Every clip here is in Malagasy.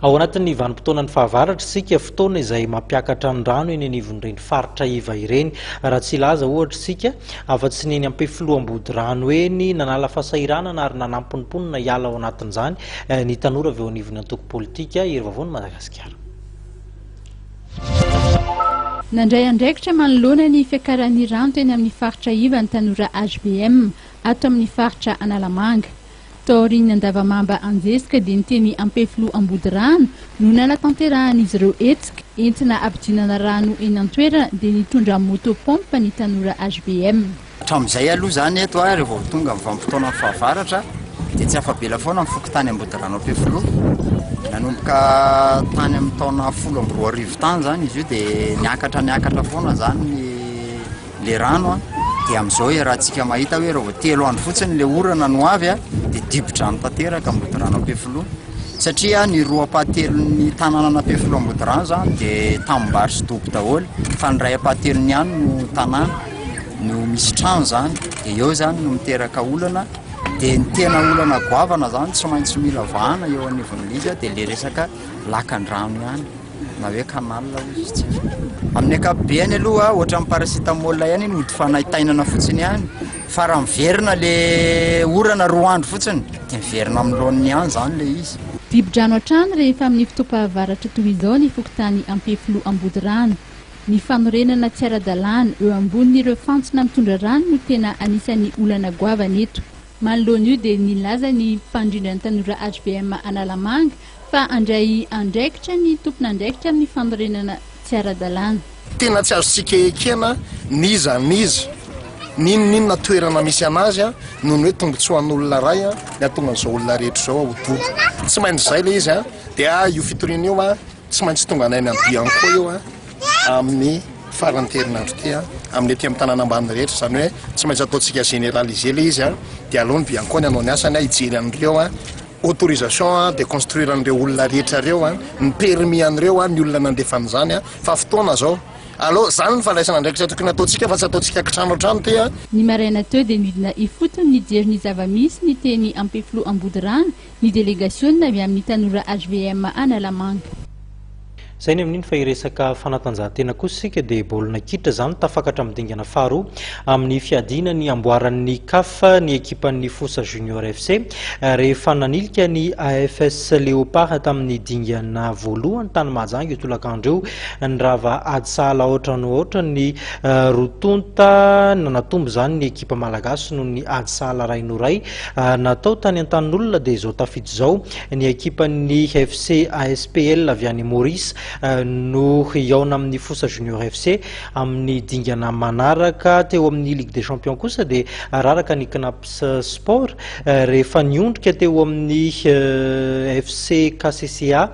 Ao anatin'ny vanim-potoanan'ny fahavaratra isika, fotoana izay mampiakatra ny rano eny anivon'ireny faritra iva ireny. Raha tsy hilaza ohatra isika, afa-tsy ny eny Ampefiloha Ambodirano eny, nanala fahasahiranana ary nanampy ny mponina hiala ao anatin'izany ny tanora avy eo anivon'ny antoko politika Hery Vaovaon'i Madagasikara. Nandray andraikitra manoloana ny fiakaran'ny rano teny amin'ny faritra iva ny tanora HVM ato amin'ny faritra Analamanga. Taorian'ny Andavamamba Anjezika dia ny teny Ampefiloha Ambodirano no nanatanterahan'izy ireo hetsika entina hampidinana rano eny an-toerana dia nitondra moto pompe ny tanora HVM. Hatramin'izay aloha izany eto a, rehefa vao tonga ny vanim-potoanan'ny fahavaratra dia tsy afa-bela foana ny fokontany Ambodirano Ampefiloha. Nanomboka tany amin'ny taona 2010 tany izany izy io dia niakatra niakatra foana izany ny le rano a, dia amin'izao iarahantsika mahita hoe raha vao telo andro fotsiny le orana no avy a, dia dibo-drano tanteraka Ambodirano Ampefiloha, satria ny roa ampahatelon'ny tanànan'Ampefiloha Ambodirano zany dia tanimbary sy dobo daholo, fa ny iray ampahatelony ihany no tanàna no misy trano zany, dia eo zany no miteraka olana, dia ny tena olana goavana zany tsy maintsy mila vahana eo anivon'ilay izy a, dia le resaka lakan-drano ihany. na hoe canal hoy izy tsika. Amin'ny ankapobeny aloha ohatran'ny paracetamol ihany iny ody fanaintainana fotsiny ihany fa raha miverina le orana roa andro fotsiny dia miverina amin'ny laoniny ihany izany le izy. Dibo-drano hatrany rehefa amin'ny fotoam-pahavaratra toy izao ny fokontany Ampefiloha Ambodirano. Ny fanorenana tsy ara-dalàna eo ambonin'ireo fantsona mitondra rano no tena anisan'ny olana goavana eto. Manoloana io dia nilaza ny mpandrindra ny tanora HVM Analamanga fa handray andraikitra ny tompon'andraikitra amin'ny fanorenana tsy ara-dalàna. Tena tsy azontsika ekena n'iza n'iza, n'inon'inona toerana misy anazy noho ny hoe tombotsoan'olona iray ny hahatonga an'izao olona rehetra izao ho dobo. Tsy maintsy izay ilay izy dia io fitoriana io tsy maintsy tonga any amin'ny Bianco io amin'ny faran'ity herinandro ity amin'ny aty amin'ny tanàna ambany rehetra, izany hoe tsy maintsy ataontsika généraliser ilay izy dia aleo ny Bianco ny hanao ny asany hijery an'ireo autorisation de construire an'ireo olona rehetra ireo, ny permis an'ireo, ny olona nandefa an'izany fa fotoana zao. Aleo zany ny fandraisana andraikitra tokony ataontsika fa tsy ataontsika kitrano hatrany ity a. Ny maraina teo dia nidina ifotony nijery ny zava-misy ny teny Ampefiloha Ambodirano ny delegasionina avy amin'ny tanora HVM Analamanga. Izay ny amin'iny fa hiresaka fanatanjahantena kosa isika dia baolina kitra izany tafakatra amin'ny dingana faharoa amin'ny fiadiana ny amboaran'ny CAF ny ekipan'ny Fosa Junior FC rehefa nanilika ny AFS Léopard tamin'ny dingana voalohany tany Mahajanga io tolakandro io. Nirava ady sahala aotra no aotra ny roa tonta nanatombo izany ny ekipa malagasy noho ny ady sahala iray no iray natao tany an-tanin'olona dia izao tafiditra izao Ny ekipan'ny FC ASPL avy any Maurice no hihaona amin'ny Fosa Junior FC amin'ny dingana manaraka. Teo amin'ny Ligue des Champions kosa dia raraka ny Cnaps Sport rehefa niondrika teo amin'ny FC KCCA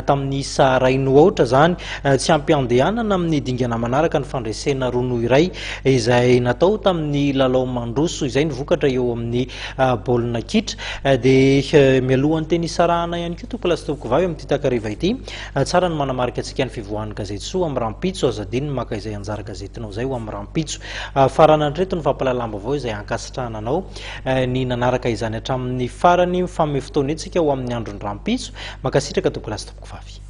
tamin'ny isa iray no aotra izany. Tsy ampy handehanana amin'ny dingana manaraka ny fandresena roa noho iray izay natao tamin'ny lalao mandroso izay ny vokatra eo amin'ny baolina kitra. Dia mialohan'ny teny hisarahana ihany koa tompokolahy sy tompokovavy amin'ity takariva ity, tsara ny manamarika antsika ny fivoahan'ny gazety soa amin'ny rahampitso, aza adino ny maka izay anjara gazetinao izay ho amin'ny rahampitso. Faranana hatreto ny fampahalalam-baovao izay ankasitrahana anao ny nanaraka izany hatramin'ny farany. Mifanome fotoana etsika ho amin'ny andron'ny rahampitso. Mankasitraka tompokolahy sy tompokovavy.